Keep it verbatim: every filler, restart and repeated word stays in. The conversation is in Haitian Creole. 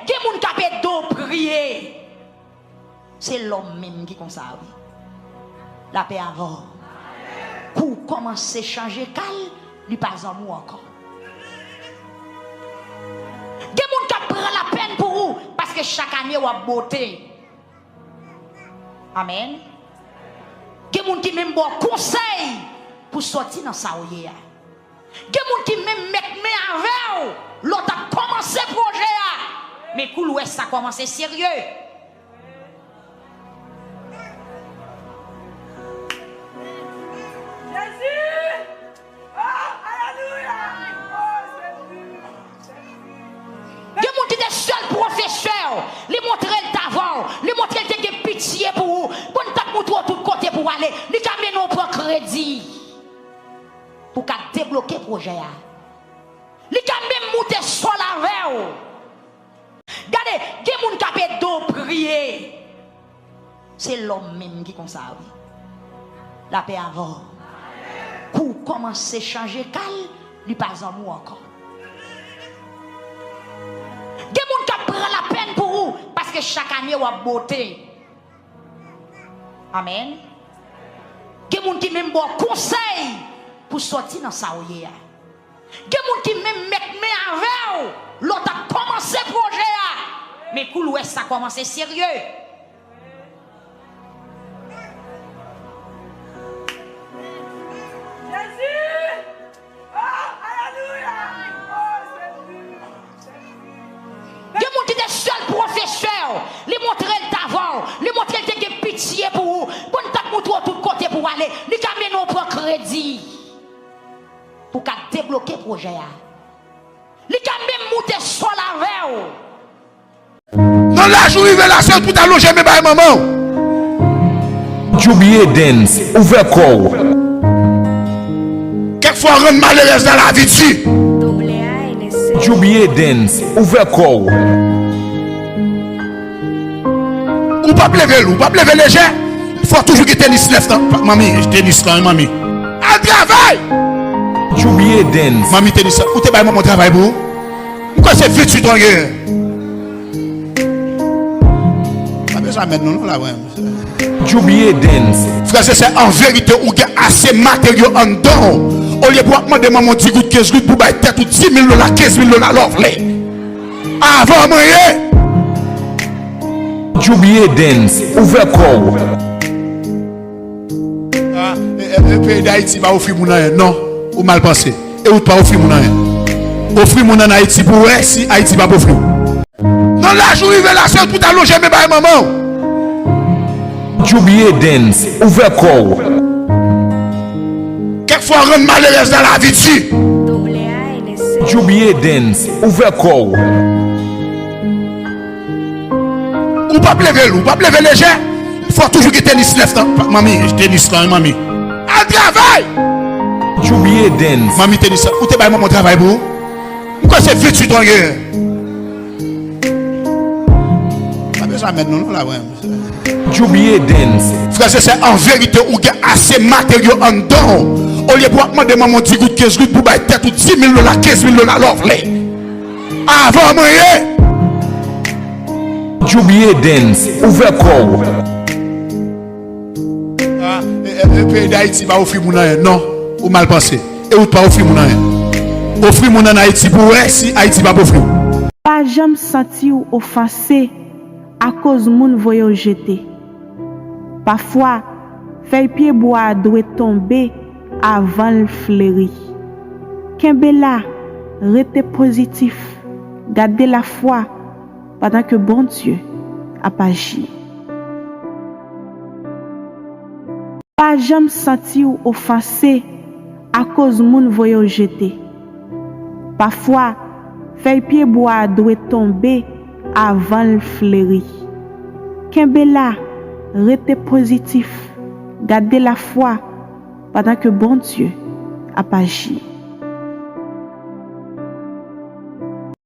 Gen moun k ap ede w priye. Se lòm menm ki konsa, wi. Lapè avè w. Kou w kòmanse chanje ka l, li pa zanmi w ankò. Gen moun k ap pran lapèn pou ou, paske chak ane w ap bote. Amèn. Gen moun ki menm ba w konsèy pou sòti nan sa w ye a. Gen moun ki menm met men avè w lè w t ap kòmanse pwojè a. Men kou l wè sa kòmanse serye. Jezi! Oh, alelouya! Oh, Jezi! Gen moun ki te sèl pwofesè w, li montre l t avè w, li montre l te gen pitye pou ou. Bon, l t ap montre w tout kote pou w ale, li ka mennen w pran kredi pou w ka debloke pwojè a. Li ka menm moute sòl avè w. Gade, gen moun k ap ede w priye. Se lòm menm ki konsa, wi. Lapè avè w. Kou w kòmanse chanje ka l, li pa zanmi w ankò. Gen moun k ap pran lapèn pou ou, paske chak ane w ap bote. Amèn. Gen moun ki menm ba w konsèy pou sòti nan sa w ye a. Gen moun ki menm met men avè w lè w t ap kòmanse pwojè a. Men kou l wè sa kòmanse serye. Jezi! Oh, alelouya! Oh, Jezi! Gen moun ki te sèl pwofesè w, li montre l t avè w, li montre l te gen pitye pou ou. Bon, l t ap montre w tout kote pou w ale, li ka mennen w pran kredi pou w ka debloke pwojè a. Li ka menm moute sòl avè w. Nan laj ou rive la, se pou w ta lonje men bay manman w. Djoubie Dance, ouvè kò w. Kèk fwa, rann malerèz nan lavi di. Djoubie Dance, ouvè kò w. Ou p ap leve l, ou p ap leve lejè. Fò toujou gen tenis nèf nan. Manmi, tenis lan, manmi. Al travay! Djoubie Dance. Manmi, tenis lan. Ou te bay manman w travay pou ou? M kwè se venntuit an genyen. Pa bezwen amèn non, non, la, wè. Djoubie Dance. Frè e sè, an verite, ou gen ase materyo anndan w. Olye pou w ap mande manman w di goud, kenz goud pou bay tèt ou di mil dola, kenz mil dola lè w vle. Avan mwen ye. Djoubie Dance, ouvè kò w. Ah, e, e, e, peyi Dayiti pa ofri moun anyen, non. Ou mal panse. E ou pa ofri moun anyen. Ofri moun ann Ayiti pou wè si Ayiti p ap ofri w. Nan laj ou rive la, se pou w ta lonje men bay manman w. Djoubie Dance, ouvè kò w. Kèk fwa, rann malerèz nan lavi di. Djoubie Dance, ouvè kò w. Ou p ap leve l, ou p ap leve lejè. Fò toujou gen tenis nèf nan. Manmi, tenis lan, manmi. Al travay! Djoubie Dance. Manmi, tenis lan. Ou te bay manman w travay pou ou? M kwè se venntuit an genyen. Pa bezwen amèn non, non, la, wè. Djoubie Dance. Frè e sè, an verite, ou gen ase materyo anndan w. Olye pou w ap mande manman w di goud, kenz goud pou bay tèt ou di mil dola, kenz mil dola lè w vle. Avan mwen ye. Djoubie Dance, ouvè kò w. Ah, e, e, e, peyi Dayiti pa ofri moun anyen, non. Ou mal panse. E ou pa ofri moun anyen. Ofri moun ann Ayiti pou wè si Ayiti p ap ofri w. Pa janm santi w ofanse akoz moun voye w jete. Pafwa, fèy pyebwa a dwe tonbe avan l fleri. Kenbe la, rete pozitif, gade lafwa pandan ke Bondye ap aji. Pa janm santi w ofanse akoz moun voye w jete. Pafwa, fèy pyebwa a dwe tonbe avan l fleri. Kenbe la, rete pozitif, gade lafwa pandan ke Bondye ap aji.